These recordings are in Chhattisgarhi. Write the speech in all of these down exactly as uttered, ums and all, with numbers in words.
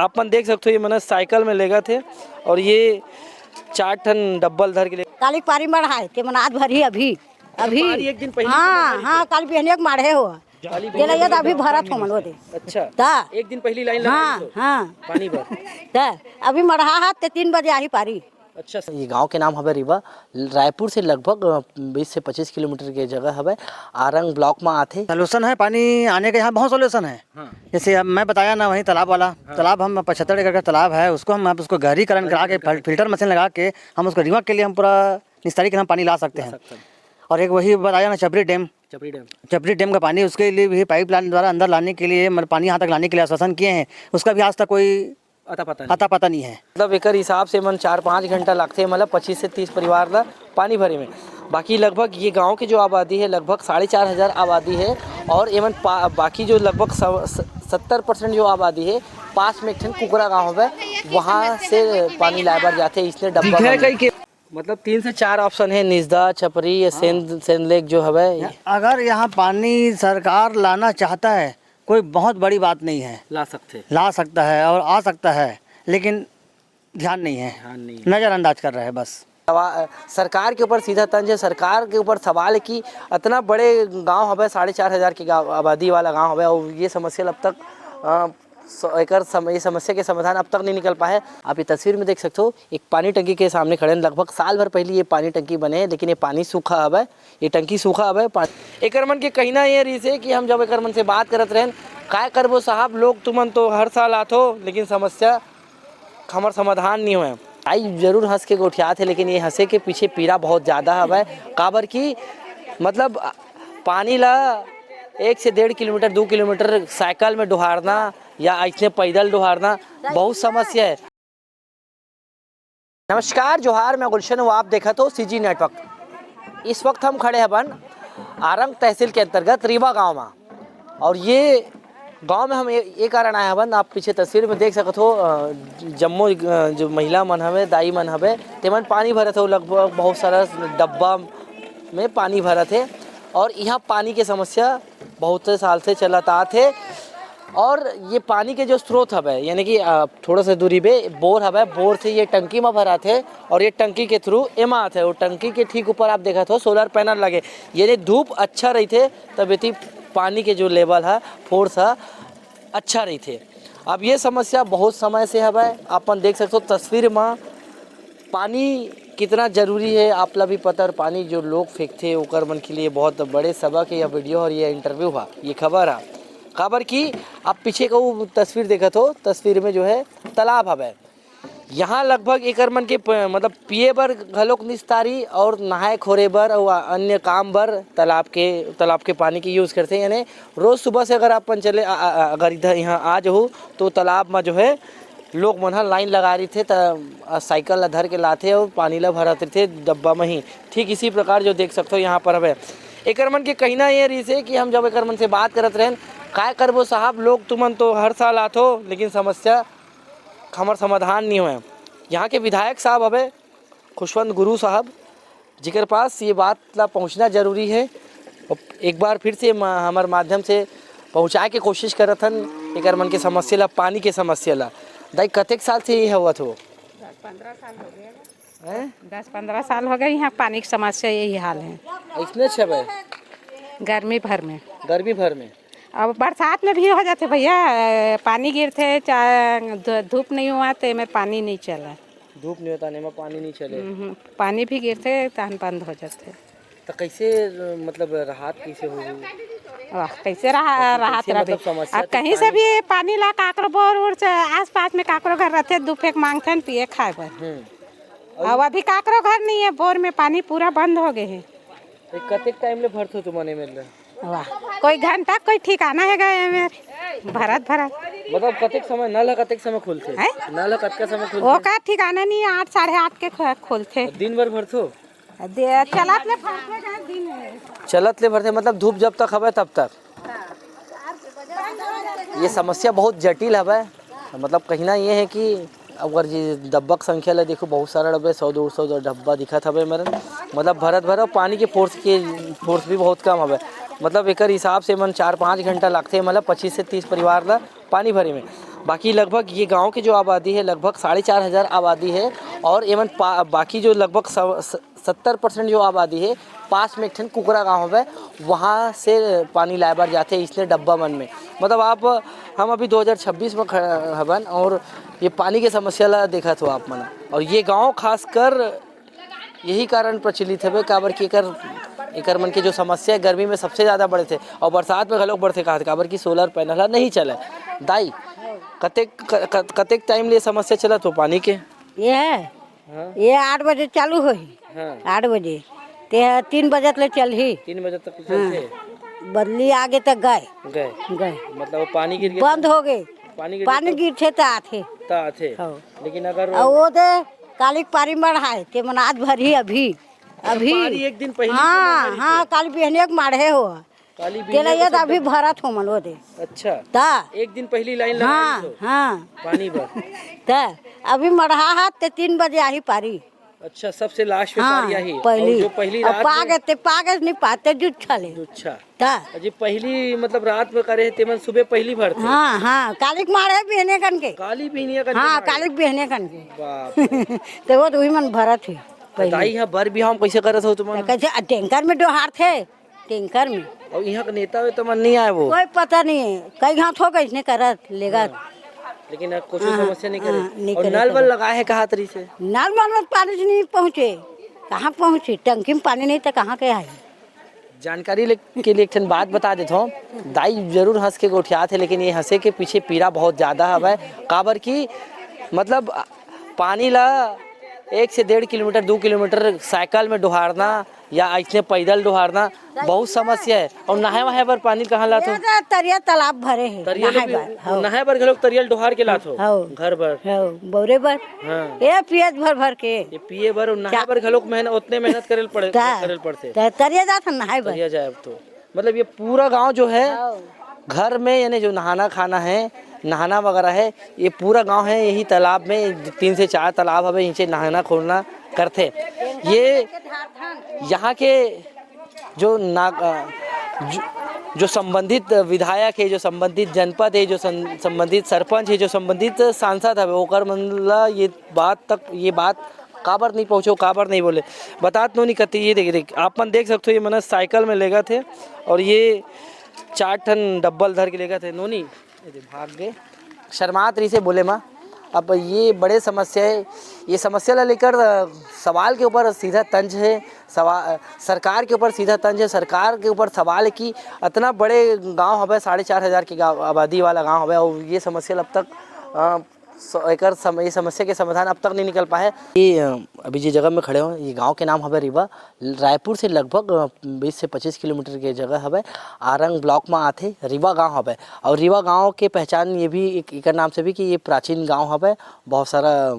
आप मन देख सकते हो, ये मन साइकिल में लेगत हे और ये चार ठन डब्बा ल धर के ले काली पारी मढ़ाए, ते मन आज भरी अभी, अभी। पारी एक दिन पहले हाँ, मढ़ाए हाँ, थे? काली बिहनिया के माढ़े हो। काली तेला बिहनिया ये तो अभी भरत हो मन ओदे। अच्छा। ता? एक दिन पहली लाइन लगा हाँ, दी तो? हाँ। पानी भर। ता? अभी मढ़ा हाथ ते तीन बजे आही पारी। अच्छा सर, ये गांव के नाम हवे रीवा, रायपुर से लगभग, अ, बीस से पच्चीस किलोमीटर के जगह हवे, आरंग ब्लॉक में आथे। सॉल्यूशन है, पानी आने का यहाँ बहुत सॉल्यूशन है। हाँ। जैसे अब मैं बताया ना, वहीं तालाब वाला, हाँ। तालाब हम पचहत्तर एकड़ का तालाब है, उसको हम, आप उसको गहरीकरण करा के, गहरीकरण फिल-, फिल्टर मशीन लगा के हम उसको रीवा के लिए हम पूरा निस्तारी के हम पानी ला सकते ला हैं। सकते हैं। और एक वही बताया ना, Chapri dam, Chapri dam. Chapri dam का पानी, उसके लिए भी पाइपलाइन द्वारा अंदर लाने के लिए, मतलब, पानी यहाँ तक लाने के लिए आश्वासन किए हैं, उसका भी आज तक कोई अता पता नहीं। अता पता नहीं है। मतलब, एकर हिसाब से मन चार पाँच घंटा लागथे, मतलब, पच्चीस से तीस परिवार ला पानी भरे में। बाकी लगभग ये गांव के जो आबादी है, लगभग साढ़े चार हज़ार आबादी है, और एमन पा-, बाकी जो लगभग सव-, स-, सत्तर परसेंट जो आबादी है, पास में एक ठन कुकरा गांव हवे, वहां से पानी लाए बर जाथे, इसने डब्बा दिखे में। कई के मतलब, तीन से चार ऑप्शन है, निजदा, छपरी या हाँ। सेंद, सेंद लेक जो हवे। अगर यहाँ पानी सरकार लाना चाहता है, कोई बहुत बड़ी बात नहीं है। ला सकते। ला सकता है और आ सकता है, लेकिन ध्यान नहीं है। ध्यान नहीं है। नज़रअंदाज कर रहे हैं बस। सवा-, सरकार के ऊपर सीधा तंज है, सरकार के ऊपर सवाल है कि इतना बड़े गांव हवे, साढ़े चार हज़ार के गांव, आबादी वाला गांव हवे, और ये समस्या अब तक, अ, स-, एकर सम-, ये समस्या के समाधान अब तक नहीं निकल पाए। आप ये तस्वीर में देख सकते हो, एक पानी टंकी के सामने खड़े हैं। लगभग साल भर पहले ये पानी टंकी बने हैं, लेकिन ये पानी सूखा हवे, ये टंकी सूखा हवे। पा-, एकर मन के कहना ये रहिस हे कि हम जब एकर मन से बात करत रहेन, "काय करबो साहब, लोग तुमन तो हर साल आथो, लेकिन समस्या हमर समाधान नहीं होय।" आई जरूर हंस के गोठियात हे, लेकिन ये हंसे के पीछे पीड़ा बहुत ज्यादा हवे, काबर कि, मतलब, पानी ला एक से डेढ़ किलोमीटर, दो किलोमीटर साइकिल में डोहारना या अइसने पैदल डोहारना बहुत समस्या है। नमस्कार, जोहार, मैं गुलशन हूँ, आप देखत हो सीजी नेटवर्क। इस वक्त हम खड़े हवन आरंग तहसील के अंतर्गत रीवा गांव में, और ये गांव में हम ए, ए कारण आए हवन, आप पीछे तस्वीर में देख सकत हो, अ, जम्मो, अ, जो महिला मन हवे, दाई मन हवे, तेमन पानी भरत हो, लगभग बहुत सारा डब्बा में पानी भरत हे, और यहाँ पानी के समस्या बहुत साल से चलत आत हे। और ये पानी के जो स्रोत हवे, यानी कि, अ, थोड़ा सा दूरी पे बोर हवे, बोर से ये टंकी में भरात हे और ये टंकी के through एमा आत हे। और टंकी के ठीक ऊपर आप देखत हो, सोलर पैनल लगे, यानी धूप अच्छा रहिथे, तब एती पानी के जो लेवल है, फोर्स है, अच्छा रहिथे। अब ये समस्या बहुत समय से हवे, अपन देख सकते हो तस्वीर में पानी कितना जरूरी है, आप ला भी पता, और पानी जो लोग फेंकथे, ओकर मन के लिए बहुत बड़े सबक है यह वीडियो और ये इंटरव्यू हा, ये खबर हा। काबर कि आप पीछे का वो तस्वीर देखत हो, तस्वीर में जो है तालाब हवे, यहाँ लगभग एकर मन के प-, मतलब पिए बर घलोक निस्तारी और नहाए खोरे बर और अन्य काम बर तालाब के, तालाब के पानी के यूज़ करथे। यानी रोज सुबह से अगर आप अपन चले, आ, आ, आ, अगर इधर यहाँ आ जाहू, तो तालाब में जो है लोग मन ह लाइन लगा रहिथे, त, आ, साइकिल ला धर के लाथे और पानी ला भरत रहिथे डब्बा में ही। ठीक इसी प्रकार जो देख सकते हो यहाँ पर हवे। एकर मन के कहना ये रहिस हे कि हम जब एकर मन से बात करत रहेन, "काय करबो साहब, लोग तुमन तो हर साल आथो, लेकिन समस्या हमर समाधान नहीं होय।" यहाँ के विधायक साहब हवे खुशवंत गुरु साहब, जिकर पास ये बात ला पहुँचना जरूरी है। एक बार फिर से म-, हमर माध्यम से पहुँचाए के कोशिश करत हन एकर मन के समस्या ला, पानी के समस्या ला। दाई, कतेक साल से ये होवत हो? दस पन्द्रह साल हो गया। हैं? दस पन्द्रह साल हो गए, यहाँ पानी की समस्या यही हाल है। इसने छबे? गर्मी भर में। गर्मी भर में? अब बरसात में भी हो जाथे भैया, पानी गिरथे, चा-, धू-, धूप नहीं हुआ तो एमे पानी नहीं चला। धूप नहीं होता, एमा पानी नहीं चले। हम्म, पानी भी गिरथे, तहन बंद हो जाथे। तो कैसे, मतलब, राहत कैसे होही? वाह, कैसे रहा-, कैसे, राहत कैसे, रहे? मतलब, समस्या अब तो कहीं से पानी भी पानी ला काकरो बोर उर से आसपास में काकरो घर रहथे, दू फेंक मांगथन पिए खाए बर। हम्म। अब अभी काकरो घर नहीं है, बोर में पानी पूरा बंद हो गए है। तो कतेक टाइम ले भरथो तुमन एमेर ले? वाह, कोई घंटा, कोई ठिकाना है गा एमेर? भरत, भरत। मतलब, कतेक समय, नल ह कतेक समय खुलथे? हैं? नल ह कतका समय खुलथे? ओकर ठिकाना नहीं, आठ, साढ़े आठ के ख-, खुलथे। दिन भर भरथो? दे-, चलत ले भरथे गा, दिन में। चलत ले भरथे, मतलब, धूप जब तक हवे, तब तक। ये समस्या बहुत जटिल हवे। मतलब, कहना ये है कि अगर जी डब्बा के संख्या ला देखो, बहुत सारा डब्बे, सौ दो सौ डब्बा दिखत हवे मेरन। मतलब, भरत भरो, पानी के फोर्स के, फोर्स भी बहुत कम हवे। मतलब, एकर हिसाब से मन चार पाँच घंटा लागथे, मतलब, पच्चीस से तीस परिवार ला पानी भरे में। बाकी लगभग ये गांव के जो आबादी है, लगभग साढ़े चार हजार आबादी है, और एमन पा-, बाकी जो लगभग सव-, स-, सत्तर परसेंट जो आबादी है, पास में एक ठन कुकरा गांव हवय, वहां से पानी लाए बर जाथे, इसने डब्बा मन में। मतलब, आप, हम अभी दो हज़ार छब्बीस में खड़ा हवन और ये पानी के समस्या ला देखत हो आप मन, और ये गांव खासकर यही कारण प्रचलित हवे, काबर कि एकर, एकर मन के जो समस्या है, गर्मी में सबसे ज्यादा बढ़थे और बरसात में घलोक बढ़थे, काबर कि सोलर पैनल ह नहीं चले। दाई, कतेक, क-, क-, कतेक टाइम ले समस्या चलत हो पानी के? ये है, हाँ। ये आठ बजे चालू होही। हाँ। आठ बजे, ते ह तीन बजे ले चलही। तीन बजे तक चलथे? हाँ। बदली आगे तक गए। गए। गए। मतलब, वो पानी गिर गया बंद तो? हो गए। पानी गिर पानी गया तो? गिरथे त आथे। त आथे। हाँ। लेकिन अगर अउ वो दे कालिक पारी मढ़ाए, ते मन आज भरही अभी। अभी। पारी एक दिन पहले से हाँ, मढ़ा रहिथे। हाँ, काली बिहनिया के माढ़े हो। काली तेला बिहनिया ये के तो अभी सब भरत हो मन वो दे। अच्छा। ता। एक दिन पहली लाइन लगा हाँ, रही हो हाँ। पानी बर। ता। अभी मढ़ा हाथ ते तीन बजे आही पारी। अच्छा, सबसे लास्ट में हाँ, पारी आही। पहली। और जो पहली अब रात में पागे, ते पागे नहीं पाते, जुच्छा ले। जुच्छा। ता। जी, पहली, मतलब, रात में करे, तेमन सुबह पहली भरथे। हाँ, हाँ, कालिक माढ़े बिहने कन के। काली बिहनिया कन के हाँ, माढ़े। कालिक बिहने कन के। बाप रे। ते वो तो उही मन भरत हे, त पहली। दाई, इहाँ बर बिहाव म कैसे करत हो तुमन? त कैसे, आ, टैंकर में डोहारथे, टैंकर में। और इहाँ के नेता वेता मन नहीं आए वो? कोई पता नहीं है, कई घात हो गए इसने करत, लेगत। हाँ। लेकिन अब कुछ हाँ, समस्या नहीं करे। हाँ, नहीं और करे नल वल करे। लगाए है कहा तरी से? नल वल में पानी से नहीं पहुँचे, कहाँ पहुँचे? टंकी में पानी नहीं तो कहाँ के आए? जानकारी ले-, के लिए एक ठन बात बता देत हौं, दाई जरूर हंस के गोठियात हे, लेकिन ये हंसे के पीछे पीड़ा बहुत ज्यादा हवय, काबर कि, मतलब, पानी ला एक से डेढ़ किलोमीटर, दो किलोमीटर साइकिल में डोहारना या अइसने पैदल डोहारना बहुत समस्या है। और नहाए वहाए बर पानी कहाँ लात हो? ये तो तरिया तालाब भरे हे, तरिया ले नहाए भी, बर, हाँ। नहाए बर घलोक तरिया ल डोहार के लात हो? हाँ। घर बर? हाँ, बौरे बर। हाँ। ये पियत भर भर के। ये पिए बर अउ नहाए चा- बर घलोक मेहनत, ओतने मेहनत करे ल पड़े, ता-, करे ल पड़थे। ता-, तरिया जात हन नहाए बर। तरिया जाए अब तो। मतलब, ये पूरा गांव जो है, हाँ। घर में, यानी जो नहाना खाना है, नहाना वगैरह है, ये पूरा गांव है, यही तालाब में, तीन से चार तालाब हवे, इनसे नहाना खोलना करथे। ये यहाँ के जो नाग-, अ, जो, जो संबंधित विधायक है, जो संबंधित जनपद है, जो सं-, संबंधित सरपंच है, जो संबंधित सांसद हवे, ओकर मन ला ये बात तक, ये बात काबर नहीं पहुँचे, काबर नहीं बोले, बतात नोनी कती। ये देख, देख, आप मन देख सकते हो, ये मन साइकिल में लेगत हे और ये चार ठन डब्बल धर के लेगत हे नोनी। ये दे, भाग गए, शर्मात रही से बोले माँ। अब ये बड़े समस्या है, ये समस्या ला लेकर, अ, सवाल के ऊपर सीधा तंज है, सवा-, अ, सरकार के ऊपर सीधा तंज है, सरकार के ऊपर सवाल है कि इतना बड़े गांव हवे, साढ़े चार हजार के गाँव, आबादी वाला गांव हवे, और ये समस्या ला अब तक, अ, स-, एकर सम-, ये समस्या के समाधान अब तक नहीं निकल पाए। ये, अ, अभी जिस जगह में खड़े हो, ये गांव के नाम हवे रीवा। रायपुर से लगभग, अ, बीस से पच्चीस किलोमीटर के जगह हवे, आरंग ब्लॉक में आथे, रीवा गांव हवे। और रीवा गांव के पहचान ये भी एक, एकर नाम से भी कि ये प्राचीन गांव हवे, बहुत सारा, अ,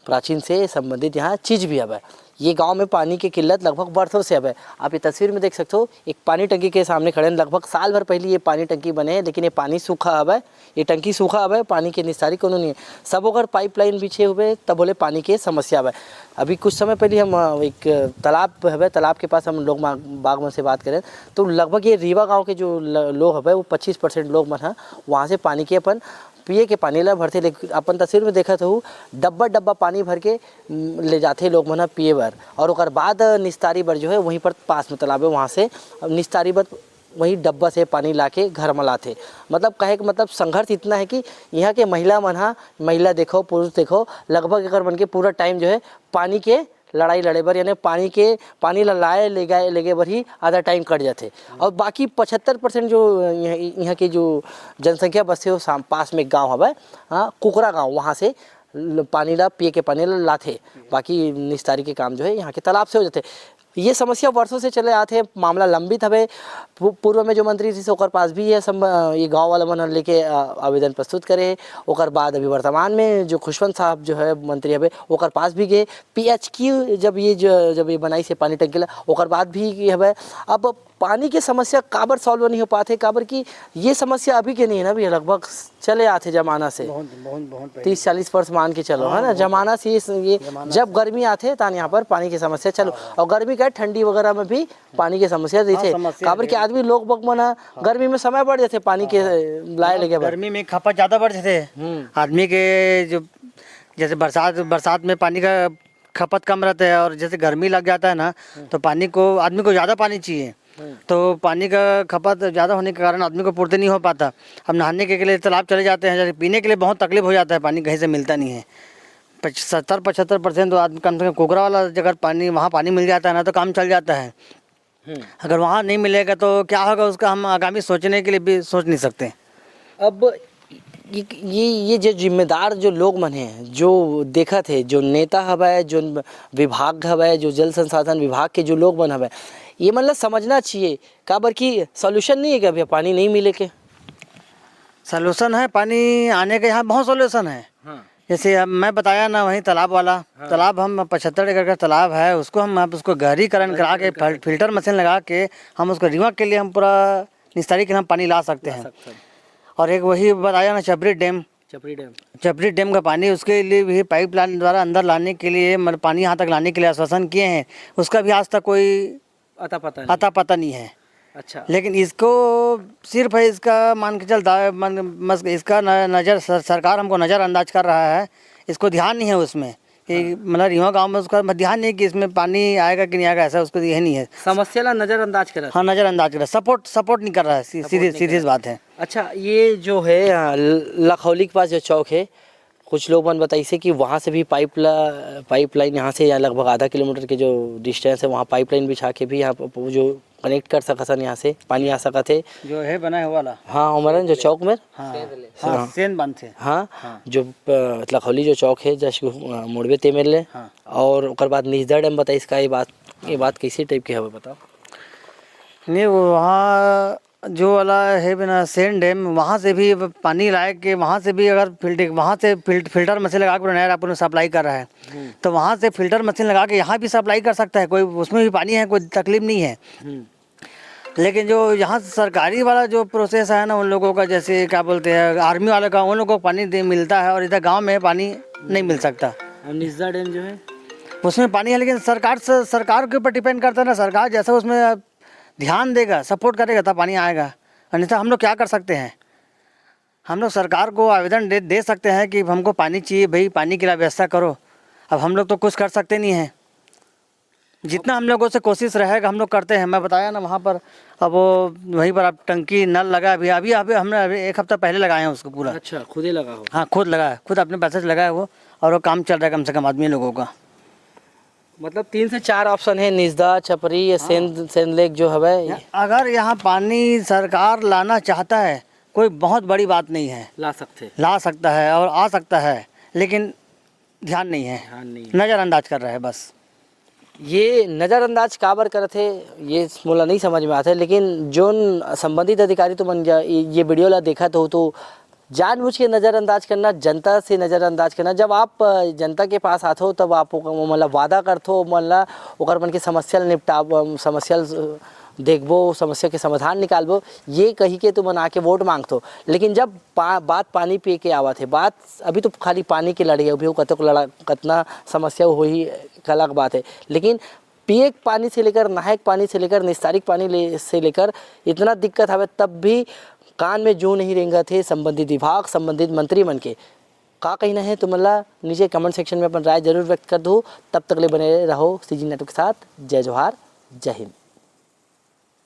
प्राचीन से संबंधित यहाँ चीज भी हवे। ये गांव में पानी के किल्लत लगभग बरसों से हवे। आप ये तस्वीर में देख सकते हो, एक पानी टंकी के सामने खड़े हैं। लगभग साल भर पहले ये पानी टंकी बने हैं, लेकिन ये पानी सूखा हवे। ये टंकी सूखा हवे, पानी के निस्तारी कोनो नहीं है। सब ओकर पाइपलाइन बिछे हुए, तब बोले पानी के समस्या हवे। अभी कुछ समय पहले हम, अ, एक तालाब हवे, तालाब के पास हम लोग मा-, बाग मन से बात करें, तो लगभग ये रीवा गांव के जो ल-, लोग हवे, वो पच्चीस परसेंट लोग मन ह वहाँ से पानी के अपन पिए के पानी ला भरथे। लेकिन अपन तस्वीर में देखत हो, डब्बा डब्बा पानी भर के, म, ले जाथे लोग मन ह पिए बर, और ओकर बाद निस्तारी बर जो है, वहीं पर पास में तालाब है, वहाँ से निस्तारी बर वही डब्बा से पानी लाके घर में लाथे। मतलब, कहे के मतलब, संघर्ष इतना है कि यहाँ के महिला मन हा, महिला देखो, पुरुष देखो, लगभग एकर मन के पूरा टाइम जो है, पानी के लड़ाई लड़े बर, यानी पानी के, पानी ला लाए, ले गए, लेगे बर ही आधा टाइम कट जाथे। और बाकी पचहत्तर परसेंट जो यहाँ, यहाँ के जो जनसंख्या बसे हो, साम-, पास में एक गांव हवय, हाँ, कुकरा गांव, वहाँ से ल-, पानी ला, पिए के पानी ला लाथे, बाकी निस्तारी के काम जो है, यहाँ के तालाब से हो जाथे। ये समस्या वर्षों से चले आत हे, मामला लंबित हवे। पू-, पूर्व में जो मंत्री रहिस, ओकर पास भी ये सम-, ये गांव वाला मन ह लेके, अ, आवेदन प्रस्तुत करे हे। ओकर बाद अभी वर्तमान में जो खुशवंत साहब जो है मंत्री हवे, ओकर पास भी गए। पीएचक्यू जब ये जो, जब ये बनाई से पानी टंकी ला, ओकर बाद भी ये हवे। अब पानी के समस्या काबर सॉल्व नहीं हो पाथे? काबर कि ये समस्या अभी के नहीं है ना भैया, लगभग चले आथे जमाना से। बहुत, बहुत, बहुत पहले। तीस चालीस वर्ष मान के चलो, हाँ, है ना? बहुत जमाना से ये, ये जमाना जब से। गर्मी आथे, तान यहाँ पर पानी की समस्या चलो। हाँ, हाँ। और गर्मी का ठंडी वगैरह में भी पानी के समस्या हाँ, रहिथे। समस्या काबर कि रहिथे। आदमी लोग बग मन ह हाँ। गर्मी में समय बढ़ जाथे पानी हाँ, के हाँ। लाए लेके बर। गर्मी में खपत ज़्यादा बढ़ जाथे। हम्म। आदमी के जो, जैसे बरसात, बरसात में पानी का खपत कम रहता है और जैसे गर्मी लग जाता है ना, हम्म। तो पानी को, आदमी को ज़्यादा पानी चाहिए। हम्म। तो पानी का खपत ज़्यादा होने के कारण आदमी को पूर्ति नहीं हो पाता। अब नहाने के लिए तालाब चले जाते हैं, जैसे पीने के लिए बहुत तकलीफ हो जाता है, पानी कहीं से मिलता नहीं है। पच-, सत्तर पचहत्तर परसेंट तो आदमी, कम से कम कोकरा वाला जगह पानी, वहाँ पानी मिल जाता है ना, तो काम चल जाता है। हम्म। अगर वहाँ नहीं मिलेगा तो क्या होगा, उसका हम आगामी सोचने के लिए भी सोच नहीं सकते। अब ये, ये, ये जो जिम्मेदार जो लोग मन हैं, जो देखत हे, जो नेता हवय, जो विभाग हवय, जो जल संसाधन विभाग के जो लोग मन हवय, ये मन ल समझना चाहिए, काबर कि सॉल्यूशन नहीं है कि अभी पानी नहीं मिले के। सॉल्यूशन है, पानी आने के यहाँ बहुत सॉल्यूशन है। हाँ। जैसे अब मैं बताया ना, वहीं तालाब वाला, हाँ। तालाब हम पचहत्तर एकड़ का तालाब है, उसको हम, आप उसको गहरीकरण करा के, गहरीकरण करा फिल-, के। फिल्टर मशीन लगा के हम उसको रिवा के लिए हम पूरा निस्तारी के लिए हम पानी ला सकते ला हैं। सकते हैं। और एक वही बताया ना, Chapri dam, Chapri dam. Chapri dam का पानी, उसके लिए भी पाइपलाइन द्वारा अंदर लाने के लिए, मतलब, पानी यहाँ तक लाने के लिए आश्वासन किए हैं, उसका भी आज तक कोई अता पता नहीं। अता पता नहीं है। अच्छा। लेकिन इसको सिर्फ है, इसका मान के चल दा-, मान, मस-, इसका न-, नज़र सर-, सरकार हमको नज़रअंदाज कर रहा है, इसको ध्यान नहीं है उसमें कि हाँ। मतलब, रिवा गांव में उसका ध्यान नहीं कि इसमें पानी आएगा कि नहीं आएगा, ऐसा उसको ये नहीं है। समस्या ला नज़रअंदाज कर रहा है। हाँ, नज़रअंदाज कर रहा है, सपोर्ट, सपोर्ट नहीं कर रहा है, सी-, सपोर्ट सीधी, नहीं सीधी कर सी रहा। बात है। अच्छा, ये जो है, अ, ल-, लखौली के पास जो चौक है, कुछ लोग मन बताइसे कि वहाँ से भी पाइप ला, पाइपलाइन यहाँ से, यहाँ लगभग आधा किलोमीटर के जो डिस्टेंस है, वहाँ पाइपलाइन बिछा के भी यहाँ प-, वो जो कनेक्ट कर सकत हन, यहाँ से पानी आ सकत हे। जो है बना है वाला। हाँ, हमारे जो चौक में। हाँ, सेंध ले। हाँ, हाँ। सेंध बांधथे। हाँ, हाँ। जो, अ, लखौली जो चौक है, जस्ट, अ, मुड़बे ते मेर ले। हाँ। और ओकर बाद निजदा डैम बताइस का, ये बात, ये बात कैसे टाइप के हवे, बताओ। नहीं, वो वहाँ जो वाला है बिना सेंध डैम, वहाँ से भी अब पानी लाए के, वहाँ से भी अगर फिल्टर, वहाँ से फिल्ट-, फिल्टर मशीन लगा के नहर अपन सप्लाई कर रहा है, हम्म। तो वहाँ से फिल्टर मशीन लगा के यहाँ भी सप्लाई कर सकता है, कोई उसमें भी पानी है, कोई तकलीफ नहीं है। हम्म। लेकिन जो यहाँ सरकारी वाला जो प्रोसेस है ना, उन लोगों का, जैसे क्या बोलते हैं, आर्मी वाले का, उन लोगों को पानी दे, मिलता है और इधर गांव में पानी नहीं मिल सकता। और निजदा डैम जो है? उसमें पानी है, लेकिन सरकार से, सरकार के ऊपर डिपेंड करता है ना, सरकार जैसा उसमें ध्यान देगा, सपोर्ट करेगा, तब पानी आएगा, अन्यथा हम लोग क्या कर सकते हैं? हम लोग सरकार को आवेदन दे, दे सकते हैं कि हमको पानी चाहिए भाई, पानी के लिए व्यवस्था करो। अब हम लोग तो कुछ कर सकते नहीं हैं, जितना हम लोगों से कोशिश रहेगा, हम लोग करते हैं। मैं बताया ना वहाँ पर, अब वो वहीं पर अब टंकी नल लगा, अभी, अभी, अभी हमने अभी एक हफ्ता पहले लगाए हैं उसको पूरा। अच्छा, खुद ही लगा हो? हाँ, खुद लगा है, खुद अपने पैसे से लगाया वो, और वो काम चल रहा है कम से कम आदमी लोगों का। मतलब तीन से चार ऑप्शन है, निजदा, छपरी या हाँ। सेंध, सेंध लेक जो हवे। या अगर यहाँ पानी सरकार लाना चाहता है, कोई बहुत बड़ी बात नहीं है। ला सकते। ला सकता है और आ सकता है, लेकिन ध्यान नहीं है। ध्यान नहीं है। नज़रअंदाज कर रहा है बस। ये नज़रअंदाज काबर करत हे, ये मोला नहीं समझ में आते, लेकिन जोन संबंधित अधिकारी तो मन जा, ये, ये वीडियो ला देखत हो तो जानबूझ के नज़रअंदाज करना, जनता से नज़रअंदाज करना। जब आप, अ, जनता के पास आते हो, तब आप ओकर, मतलब, वादा करते हो, मतलब, ओकर मन के समस्या ल निपटाब-, अम, समस्या ल, अ, देखबो, समस्या के समाधान निकालबो, ये कही के तुमन आके वोट मांगथो। लेकिन जब पा-, बात पानी पिए के आवत हे, बात अभी तो खाली पानी के लड़ाई, अभी वो कतक लड़ा, कतना समस्या होही, एक अलग बात है। लेकिन पिए के पानी से लेकर, नहाए के पानी से लेकर, निस्तारी के पानी ले, से लेकर इतना दिक्कत हवे, तब भी कान में जूं नहीं रेंगत हे संबंधित विभाग, संबंधित मंत्री मन के। का कहना है तुमन ला? नीचे कमेंट सेक्शन में अपन राय जरूर व्यक्त कर दो। तब तक ले बने रहो सीजी नेटवर्क के साथ। जय जोहार, जय हिंद।